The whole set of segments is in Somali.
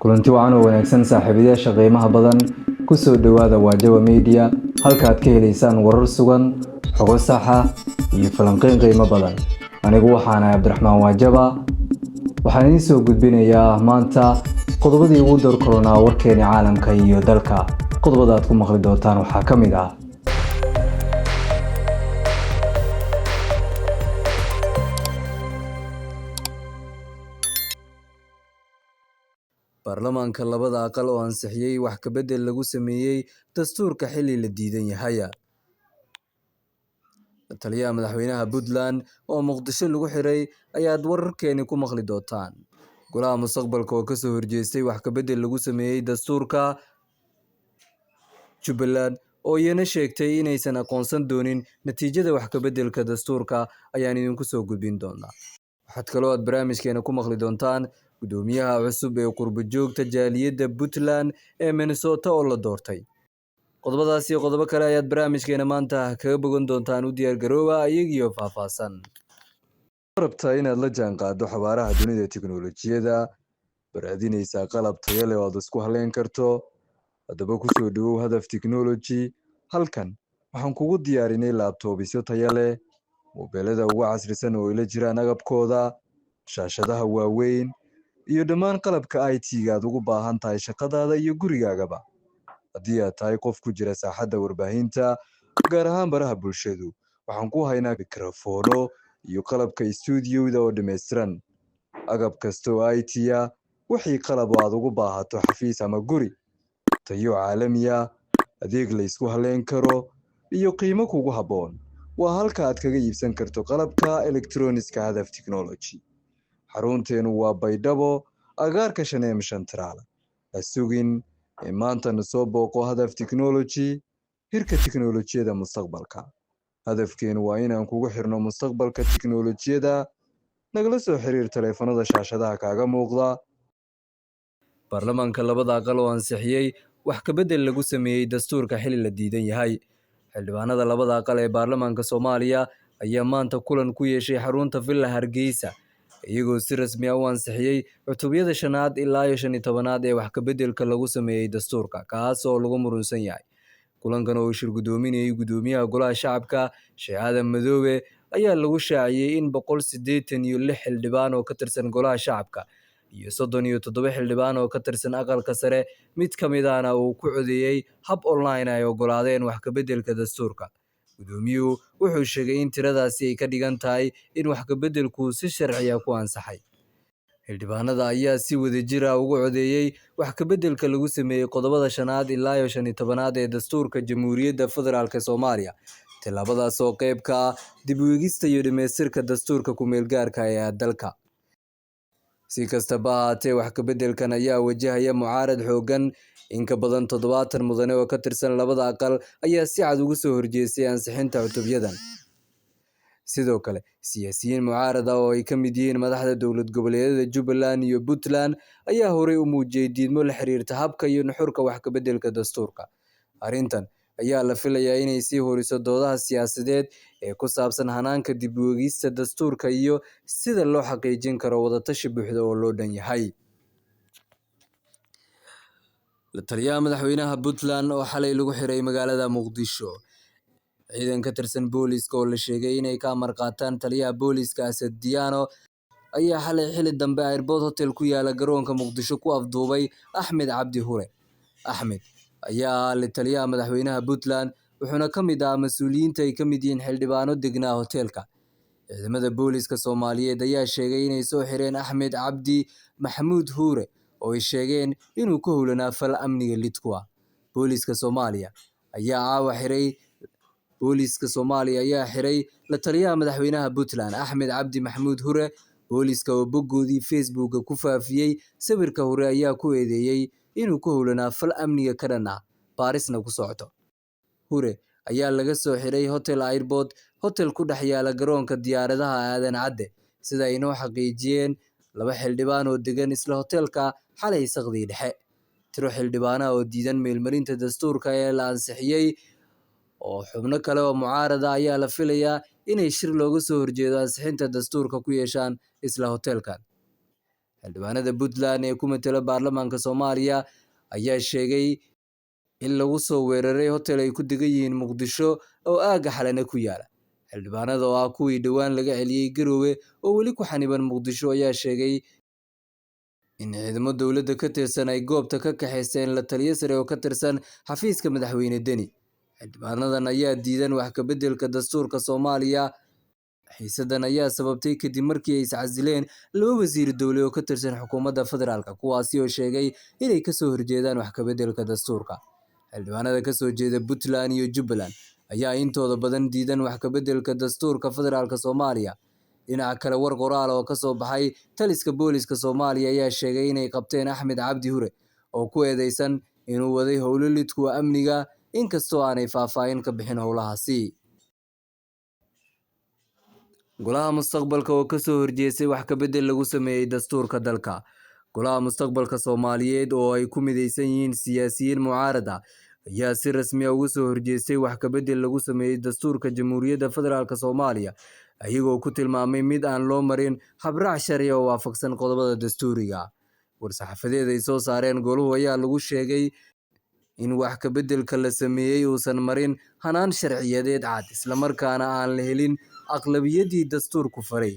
Kulanti wacan oo wanaagsan, saaxiibayaasha qiimaha badan, ku soo dhowaada Waajaba Media, halka aad ka helaysaan warar sugan, xogo saxa iyo falanqeyn qiimo badan. Anigu waxaanahay Cabdiraxmaan Waajaba. Waxaan idiin soo gudbinayaa maanta qodobadii ugu door koronaa warkeeni caalamka iyo dalka. Qodobada aad ku maqli doontaan waxaa ka mid ah: Baarlamaanka labada aqal oo ansixiyey wax ka beddel lagu sameeyey dastuurka xilli la diidan yahay. Taliyaha madaxweynaha Puntland oo Muqdisho lagu xiray ayaad wararkeeni ku maqli doontaan. Golaha Mustaqbalka oo kasoo horjeestay wax ka beddel lagu sameeyey dastuurka. Jubbaland oo iyana sheegtay inaysan aqoonsan doonin natiijada wax ka beddelka dastuurka ayaan idinku soo gudbin doonaa. Waxaad kaloo aad barnaamijkeena ku maqli doontaan guddoomiyaha cusub ee qurbo joogta jaaliyadda Puntland ee Minnesota oo la doortay. Qodobadaas iyo qodobo kale ayaad barnaamijkeena maanta kaga bogan doontaan. U diyaar garooba iyagiyo faahfaahsan. Rabtaa inaad la jaanqaado xawaaraha dunida teknolojiyadda, baraadinaysaa qalab tayo leh oo aad isku haleyn karto? Haddaba kusoo dhawow Hadaf Technology. Halkan waxaan kugu diyaarinay laptopsyo tayo leh, mobeelada ugu casrisan oo ila jiraan agabkooda, shaashadaha waaweyn iyo dhammaan qalabka IT-ga aad ugu baahan tahay shaqadaada iyo gurigaagaba. Haddii aad tahay qof ku jira saaxadda warbaahinta, gaar ahaan baraha bulshadu, waxaan ku haynaa mikrofoono iyo qalabka stuudioda oo dhammaystiran. Agab kasta oo IT ah, wixii qalab oo aad ugu baahato xafiis ama guri, tayo caalami ah, adeeg la isku haleyn karo iyo qiimo kugu habboon, waa halka aad kaga iibsan karto qalabka elektroniska. Hadaf Technology, xarunteenu waa Baydhabo, agaarka Shaneem Shantaraal. Ha sugin ee maantana soo booqo Hadaf Technology, hirka tiknolojiyada mustaqbalka. Hadafkeenu waa inaan kugu xirno mustaqbalka tiknolojiyada. Nagala soo xiriir taleefanada shaashadaha kaaga muuqda. Baarlamaanka labada aqal oo ansixiyey wax ka beddel lagu sameeyey dastuurka xilli la diidan yahay. Xildhibaanada labada aqal ee baarlamaanka Soomaaliya ayaa maanta kulan ku yeeshay xarunta Villa Hargeysa, iyagoo si rasmi ah u ansixiyey cutubyada shanaad ilaa iyo 15aad ee wax ka beddelka lagu sameeyey dastuurka, kaas oo lagu murunsan yahay. Kulankan oo uu shir guddoominayay guddoomiyaha Golaha Shacabka, Sheekh Aadan Madoobe, ayaa lagu shaaciyey in 186 xildhibaan oo ka tirsan Golaha Shacabka iyo 37 xildhibaan oo ka tirsan Aqalka Sare, mid ka mid ahna uu ku codeeyey hab online, ay oggolaadeen wax ka beddelka dastuurka. Guddoomiyuhu wuxuu sheegay in tiradaasi ay ka dhigan tahay in wax ka beddelku si sharci ah ku ansaxay. Xildhibaanada ayaa si wadajir ah ugu codeeyey wax ka beddelka lagu sameeyey qodobada shanaad ilaa iyo 15aad ee dastuurka Jamhuuriyadda Federaalk Soomaaliya, tillaabadaas oo qayb ka ah dib u eegista iyo dhamaystirka dastuurka ku-meel gaarka ee dalka. Si kastaba ha ahaatee, wax ka beddelkan ayaa wajahaya mucaarad xooggan. In ka badan 70 mudane oo ka tirsan labada aqal ayaa si cad uga soo horjeestay ansixinta cutubyadan. Sidoo kale, siyaasiyiin mucaarad ah oo ay ka mid yihiin madaxda dowlad goboleedyada Jubbaland iyo Puntland ayaa horey u muujiyey diidmo la xiriirta habka iyo nuxurka wax ka beddelka dastuurka. Arrintan ayaa la filayaa inay sii horiso doodaha siyaasadeed ee ku saabsan hanaanka dib u eegista dastuurka iyo sida loo xaqiijin karo wadatashi buuxda oo loo dhan yahay. La taliyaha madaxweynaha Puntland oo xalay lagu xiray magaalada Muqdisho. Ciidan ka tirsan booliiska oo la sheegay inay ka amar qaataan taliyaha booliiska Asad Diyaano ayaa xalay xili dambe Airport Hotel ku yaala garoonka Muqdisho ku afduubay Axmed Cabdi Hure. Axmed ayaa ahaa la taliyaha madaxweynaha Puntland, wuxuuna ka mid ahaa mas-uuliyiinta ay ka mid yihiin xildhibaano degnaa hoteelka. Ciidamada booliiska Soomaaliyeed ayaa sheegay inay soo xireen Axmed Cabdi Maxamuud Huure oo ay sheegeen inuu ku howlanaa fal amniga lid ku ah. Booliiska Soomaaliya ayaa xiray la taliyaha madaxweynaha Puntland, Axmed Cabdi Maxamuud Hure. Booliiska oo boggoodii Facebooka ku faafiyey sawirka Hure ayaa ku eedeeyey inuu ku howlanaa fal amniga ka dhan ah, baarisna ku socoto. Hure ayaa laga soo xiray Hotel Airport Hotel ku dhex yaala garoonka diyaaradaha Aadan Cadde, sida ay inoo xaqiijiyeen laba xildhibaan oo degan isla hotelka xalay saqdii dhexe. Tiro xildhibaanaha oo diidan meelmarinta dastuurka ee la ansixiyey oo xubno kale oo mucaarada ayaa la filayaa inay shir looga soo horjeedo ansixinta dastuurka ku yeeshaan isla hotelkan. Xildhibaanada Puntland ee ku matala baarlamaanka Soomaaliya ayaa sheegay in lagu soo weeraray hotel ay ku degan yihiin Muqdisho oo aagga Xalane ku yaala. Xildhibaanada oo ah kuwii dhowaan laga celiyay Garowe oo weli ku xaniban Muqdisho ayaa sheegay in ciidamo dowladda ka tirsan ay goobta ka kaxaysteen la taliye sare oo ka tirsan xafiiska madaxweyne Deni. Xildhibaanadan ayaa diidan wax ka beddelka dastuurka Soomaaliya. Xiisaddan ayaa sababtay kadib markii ay iscasileen laba wasiir dowle oo ka tirsan xukuumadda federaalka, kuwaasi oo sheegay inay kasoo horjeedaan wax ka beddelka dastuurka. Xildhibaanada ka soo jeeda Puntland iyo Jubbaland ayaa intooda badan diidan wax ka beddelka dastuurka federaalka Soomaaliya. Dhinaca kale, war qoraal oo ka soo baxay taliska booliska Soomaaliya ayaa sheegay inay qabteen Axmed Cabdi Hure oo ku eedeysan inuu waday howlo lidku amniga, inkastoo aanay faahfaahin ka bixin howlahaasi. Golaha Mustaqbalka oo kasoo horjeestay wax ka beddel lagu sameeyay dastuurka dalka. Golaha Mustaqbalka Soomaaliyeed oo ay ku mideysan yihiin siyaasiyiin mucaarad ah ayaa si rasmi ah uga soo horjeestay wax ka beddel lagu sameeyay dastuurka Jamhuuriyadda Federaalk Soomaaliya, iyagoo ku tilmaamay mid aan loo marin habraac sharci oo waafaqsan qodobada dastuuriga. War-saxaafadeed ay soo saareen goluhu ayaa lagu sheegay in wax ka beddelka la sameeyay uusan marin hanaan sharciyeed cad, isla markaana aan la helin aqlabiyaddii dastuurku faray,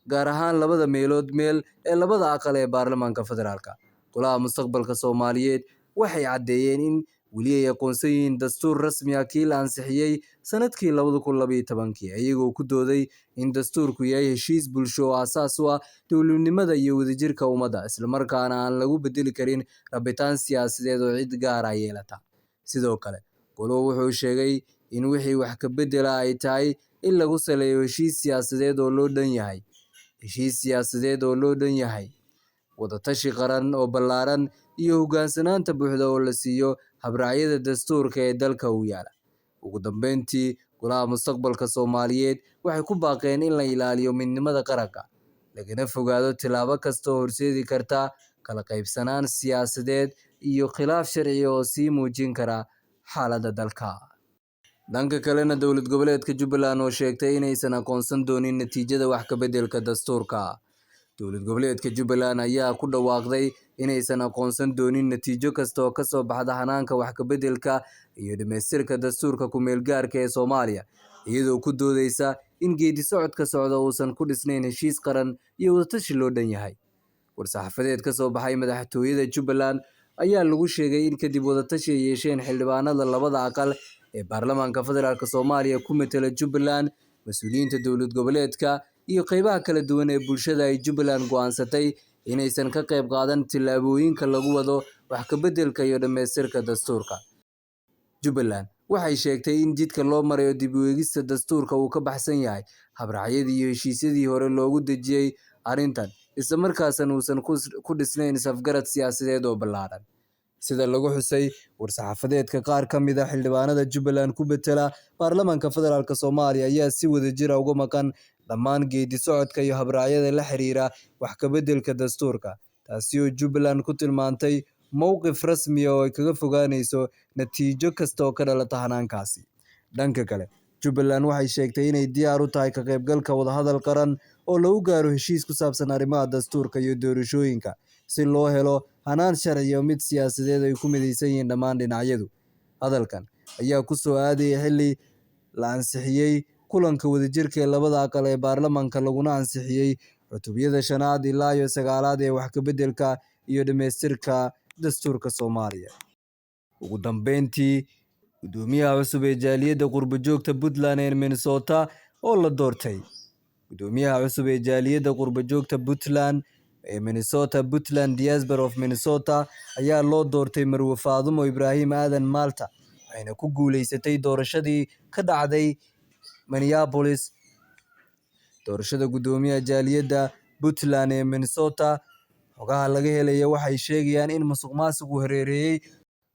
gaar ahaan labada meelood meel ee labada aqal ee baarlamaanka federaalka. Golaha Mustaqbalka Soomaaliyeed waxay caddeeyeen in weli ay aqoonsan yihiin dastuur rasmi ah kii la ansixiyay sanadkii 2012, iyagoo ku dooday in dastuurku yahay heshiis bulsho oo aasaas u ah dowladnimada iyo wadajirka ummadda, isla markaana aan lagu beddeli karin rabitaan siyaasadeed oo cid gaar ah yeelata. Sidoo kale, goluhu wuxuu sheegay in wixii wax ka beddela ay tahay in lagu saleeyo heshiis siyaasadeed oo loo dhan yahay, heshiis siyaasadeed oo loo dhan yahay, wadatashi qaran oo ballaaran iyo hoggaansanaanta buuxda oo la siiyo habraacyada dastuurka ee dalka u yaala. Ugu dambeyntii, Golaha Mustaqbalka Soomaaliyeed waxay ku baaqeen in la ilaaliyo midnimada qaranka, lagana fogaado tillaabo kasta oo horseedi karta kala qaybsanaan siyaasadeed iyo khilaaf sharci oo sii muujin kara xaaladda dalka. Dhanka kalena, dowlad goboleedka Jubbaland oo sheegtay inaysan aqoonsan doonin natiijada wax ka beddelka dastuurka. Dowlad goboleedka Jubbaland ayaa ku dhawaaqday inaysan aqoonsan doonin natiijo kasta oo kasoo baxda hanaanka wax ka beddelka iyo dhamaystirka dastuurka ku meel gaarka ee Soomaaliya, iyadoo ku doodeysa in geedi socodka socda uusan ku dhisnayn heshiis qaran iyo wadatashi loo dhan yahay. War-saxaafadeed ka soo baxay madaxtooyada Jubbaland ayaa lagu sheegay in kadib wadatashi ay yeesheen xildhibaanada labada aqal ee baarlamaanka federaalk Soomaaliya ku matala Jubbaland, mas'uuliyiinta dowlad goboleedka iyo qeybaha kala duwan ee bulshada, ay Jubbaland go'aansatay inaysan ka qayb qaadan tillaabooyinka lagu wado wax ka beddelka iyo dhamaystirka dastuurka. Jubbaland waxay sheegtay in jidka loo marayo dib u eegista dastuurka uu ka baxsan yahay habraacyadii iyo heshiisyadii hore loogu dejiyay arrintan, isla markaasna uusan ku dhisnayn is-afgarad siyaasadeed oo ballaaran. Sida lagu xusay war-saxaafadeedka, qaar ka mid ah xildhibaanada Jubbaland ku matala baarlamaanka federaalk Soomaaliya ayaa si wadajir ah uga maqan dhammaan geedi socodka iyo habraacyada la xiriira wax ka beddelka dastuurka, taasi oo Jubbaland ku tilmaantay mowqif rasmi ah oo ay kaga fogaanayso natiijo kasta oo ka dhalata hanaankaasi. Dhanka kale, Jubbaland waxay sheegtay inay diyaar u tahay ka qaybgalka wadahadal qaran oo lagu gaaro heshiis ku saabsan arrimaha dastuurka iyo doorashooyinka, si loo helo hanaan sharci iyo mid siyaasadeed ay ku mideysan yihiin dhammaan dhinacyadu. Hadalkan ayaa ku soo aadayay xilli la ansixiyay kulanka wadajirka ee labada aqal ee baarlamaanka, laguna ansixiyay cutubyada 5aad ilaa iyo 9aad ee wax ka beddelka iyo dhamaystirka dastuurka Soomaaliya. Ugu dambeyntii, gudoomiyaha cusub ee jaaliyadda qurbo-joogta Puntland ee Minnesota oo la doortay. Gudoomiyaha cusub ee jaaliyadda qurbo-joogta Puntland ee Minnesota, Puntland Diaspora of Minnesota, ayaa loo doortay Marwe Faadumo Ibraahim Aadan Malta, waxayna ku guuleysatay doorashadii ka dhacday Minneapolis. Doorashada gudoomiyaha jaaliyadda Puntland ee Minnesota, xogaha laga helaya waxay sheegayaan in musuqmaasuqu hareereeyay,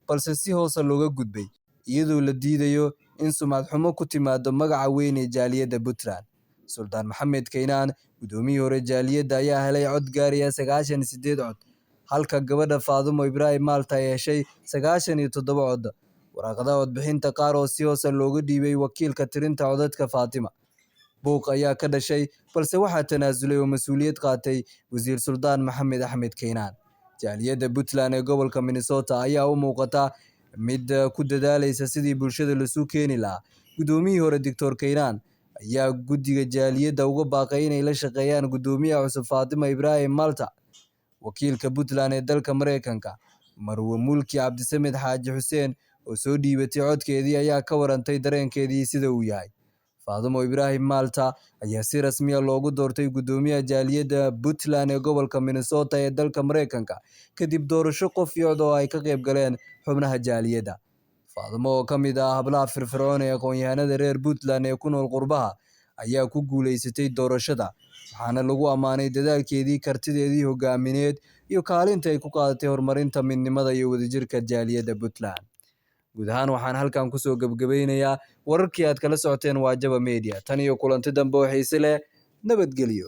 balse si hoose looga gudbay, iyadoo la diidayo in sumcad xumo ku timaado magaca weyn ee jaaliyadda Puntland. Suldaan Maxamed Kaynaan, gudoomiyihii hore jaaliyadda, ayaa helay cod gaaraya 98 cod, halka gabadha Faadumo Ibraahim Malta ay heshay 97 cod. Waraaqadaha codbixinta qaar oo si hoose looga dhiibay wakiilka tirinta codadka Faatima. Buuq ayaa ka dhashay, balse waxaa tanaasulay oo mas'uuliyad qaatay Wasiir Suldaan Maxamed Axmed Keynaan. Jaaliyadda Puntland ee gobolka Minnesota ayaa u muuqata mid ku dadaalaysa sidii bulshada laisu keeni lahaa. Gudoomiyihii hore Doctor Keynaan ayaa guddiga jaaliyadda uga baaqay inay la shaqeeyaan gudoomiyaha cusub Fatima Ibrahim Malta. Wakiilka Puntland ee dalka Mareykanka, Marwo Mulki Cabdisamed Xaaji Xuseen, oo soo dhiibatay codkeedii ayaa ka warantay dareenkeedii sida uu yahay. Fadumo Ibrahim Malta ayaa si rasmi ah loogu doortay gudoomiyaha jaaliyadda Puntland ee gobolka Minnesota ee dalka Mareykanka kadib doorasho qof iyo cod oo ay ka qayb galeen xubnaha jaaliyadda. Fadumo oo ka mid ah hablaha firfircoon ee aqoon-yahanada reer Puntland ee ku nool qurbaha ayaa ku guuleysatay doorashada, waxaana lagu ammaanay dadaalkeedii, kartideedii hogaamineed iyo kaalinta ay ku qaadatay horumarinta midnimada iyo wadajirka jaaliyadda Puntland. Guud ahaan waxaan halkan kusoo gabgabaynayaa wararkii aad kala socoteen Waajaba Media. Tan iyo kulanti dambe oo xiise leh, nabadgelyo.